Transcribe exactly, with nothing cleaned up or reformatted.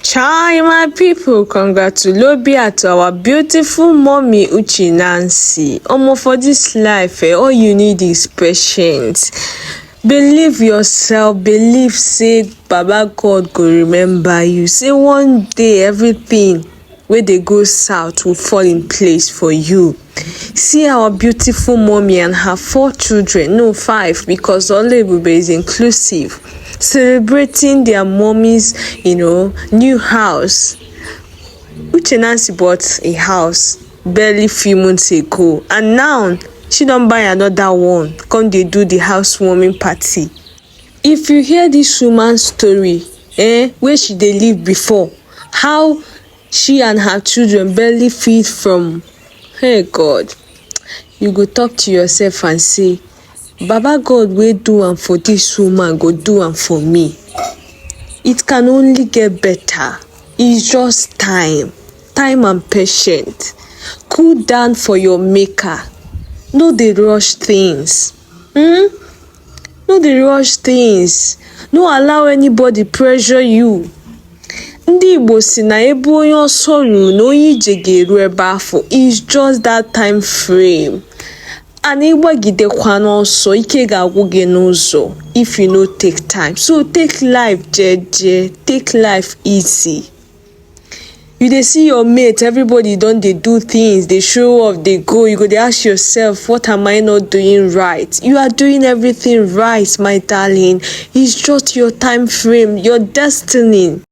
Chai, my people, congratulobia to our beautiful mommy Uche Nancy. Omo, for this life, eh, all you need is patience. Believe yourself, believe say Baba God go remember you. Say one day everything wey dey go south will fall in place for you. See our beautiful mommy and her four children, no, five, because Oluebube is inclusive, celebrating their mommy's, you know, new house. Uche Nancy bought a house barely few months ago, and now she don buy another one, come dey do the housewarming party. If you hear this woman story, eh, where she dey live before, how she and her children barely feed from, hey God, you go talk to yourself and say, Baba God wey do am for this woman go do am for me. It can only get better. It's just time. Time and patience. Cool down for your maker. No dey rush things. Hmm? No dey rush things. No allow anybody pressure you. Ndị Igbo si na ebe onye ọsọ ruru na onye ije ga-eru ebe afọ. It's just that time frame. And ịgbagidekwa n'ọsọ, ike ga-agwụ gị n'ụzọ if you no take time. So take life jeje, take life easy. You dey see your mate, everybody don dey do things, dey show off, dey go. You go dey ask yourself, what am I not doing right? You are doing everything right, my darling. It's just your time frame, your destiny.